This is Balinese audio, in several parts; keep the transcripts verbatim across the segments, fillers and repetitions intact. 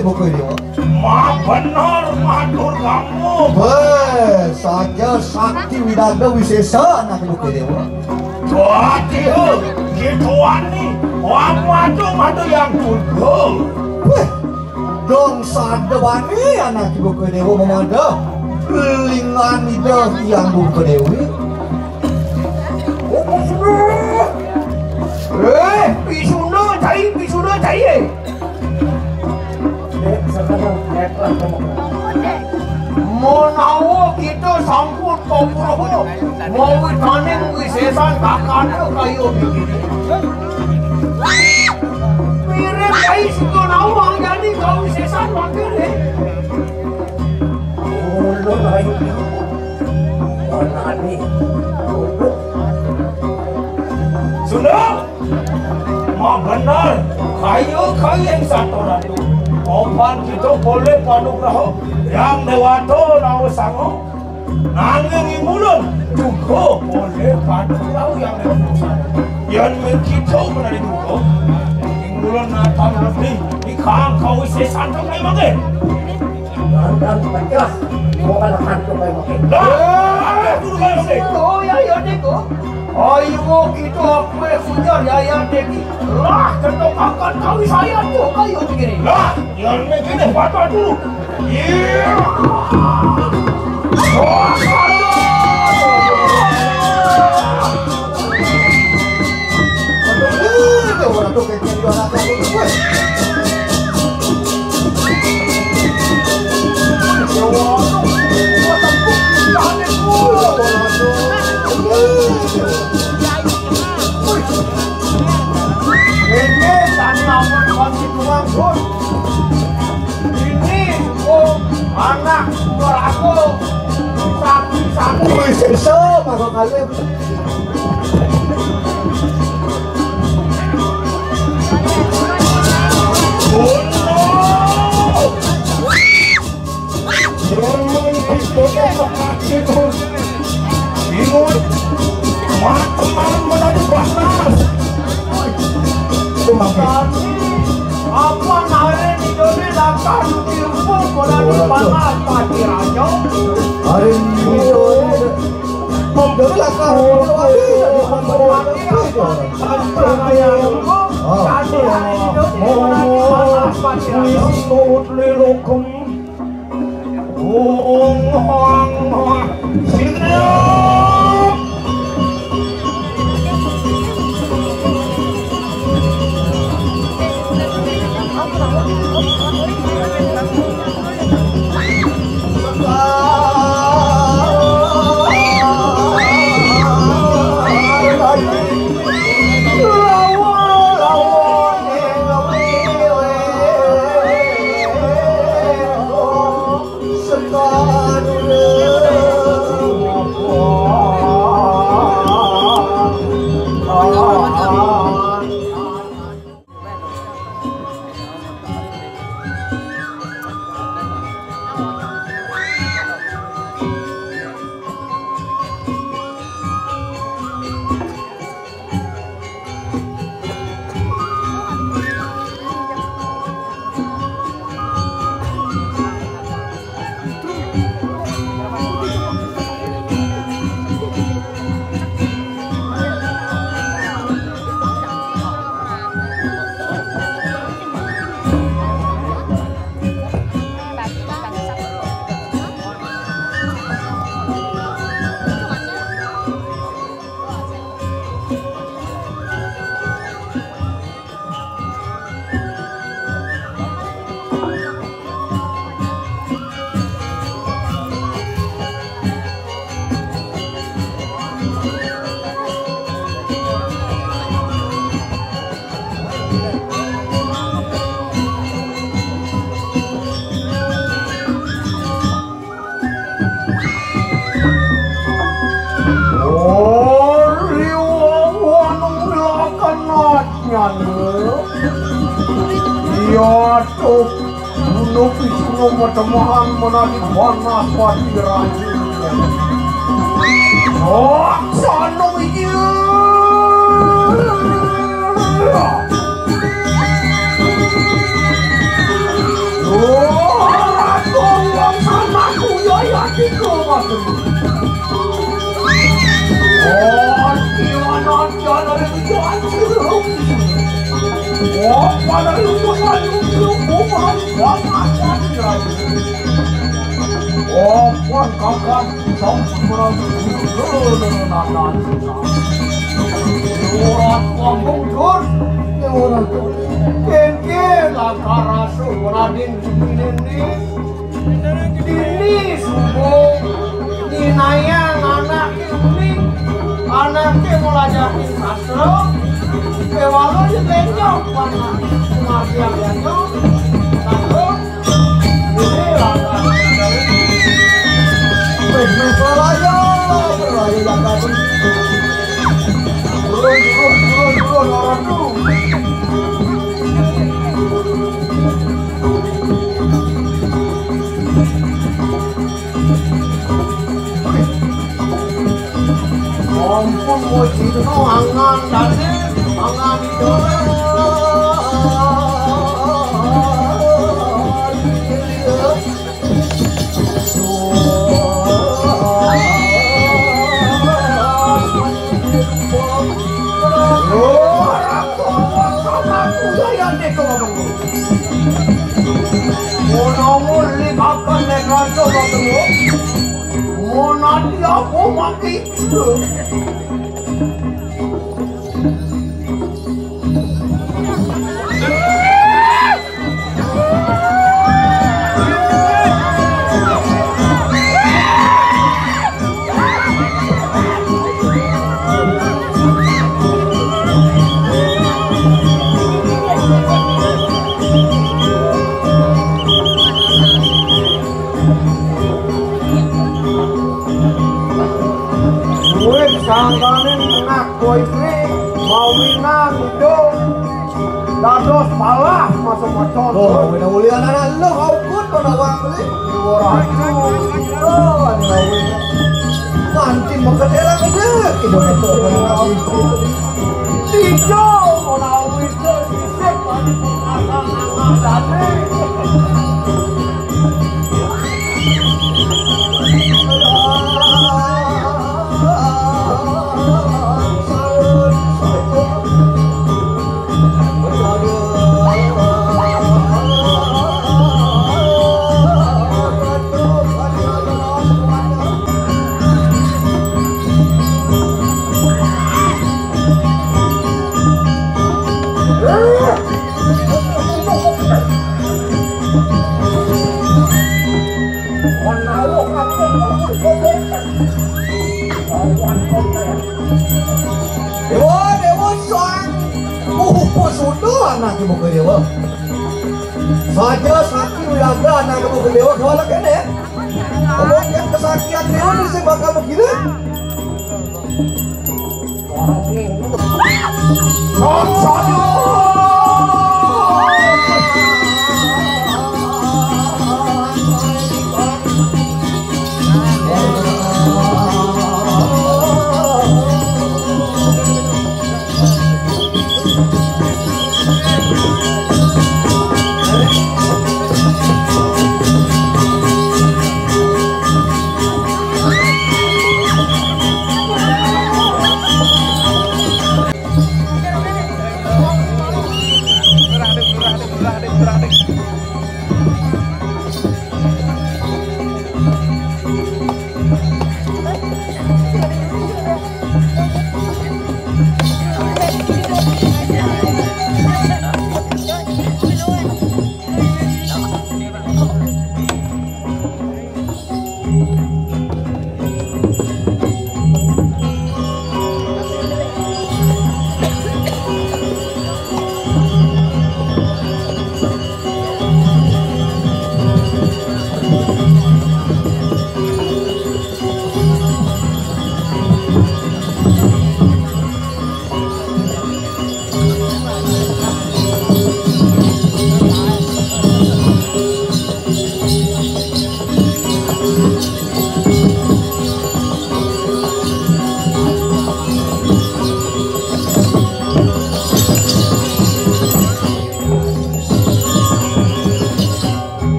Buku ini, Wak. Mah bener, matur kamu. Weh, saja sakti widagda wisesa anak buku ini, Wak. Wah, dia, gitu wani. Wah, madu, madu yang kudu. Weh, dong sada wani anak buku ini, Wak, mamada. Lingan ida yang buku dewi. Eh, pisuna cai, pisuna cai, eh. Menawa kita sangkut kaprabu, mawitaning wisesan kakana kaya bibini. Mirip kai sika nawang jani kawisesan wakil, eh. Ulun ayu. Manani. Sunda. Mabener, kaya-kaya yang satu ratu. Opan kita boleh panugraha yang dewata nawa sango. Nanging ingulun juga boleh panugraha yang dewata. Yang kita menari juga. Ingulun natang lebih ikang kau sesantung kayak mangke. Nonton pecah, bukan hantu kayak mangke. Lah, ada dulu kayak mangke. Oh ya, ya, Dek, oh. Ayo kita aku yang ujar ya, ya, Dek. Lah, ketok akan kau saya tuh, ayo begini. Lah, yang begini, batal dulu. Iya. Wah, aduh. Ini, oh, anak, suara aku, sapi, sapi. Wih, sesama kali. Apa nare nidone lakar diumpul pada di panas pati raja. Hari ini. Memberi lakar. Ari wawan rilakan nyana. Iya tuh, gunung Pisuna matemahan menadi panas pati raja. Oh, sana iya. Pada lupa, lupa, lupa, lupa, lupa. Opan kakak sampun berada di dalam nanan. Orang kampung jur, orang tu. Kengke lakar asuh Raden Sumini. Dini subuh, dinayang anake uning, anake mulajahin sastra, kewala dibenjok panak, sumartiang dianjok, sastra, dini langkah. Wis, wis, lalayo, lalayo jagat. Turun, turun, turun, turun, loro tu. Ampun, woi, itu no angan dane, angan itu. Duit sangkaning anak kowe iki mawinan idup dados malah masa-masa. Oh, wina mulia anak lu, kau pun pada wang beli. Ora aku. Oh, ada wina. Panci mengketela gede, kita itu. Tiga, mau nawi ke sisip, panci pengasang anak dane. Dewa, Dewa, sang. Uh, pas udah anak ibu ke Dewa. Saja sakit udah ada anak ibu ke Dewa, kawan kene. Ngomong yang kesakitan Dewa ini sih bakal begini.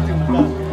Thank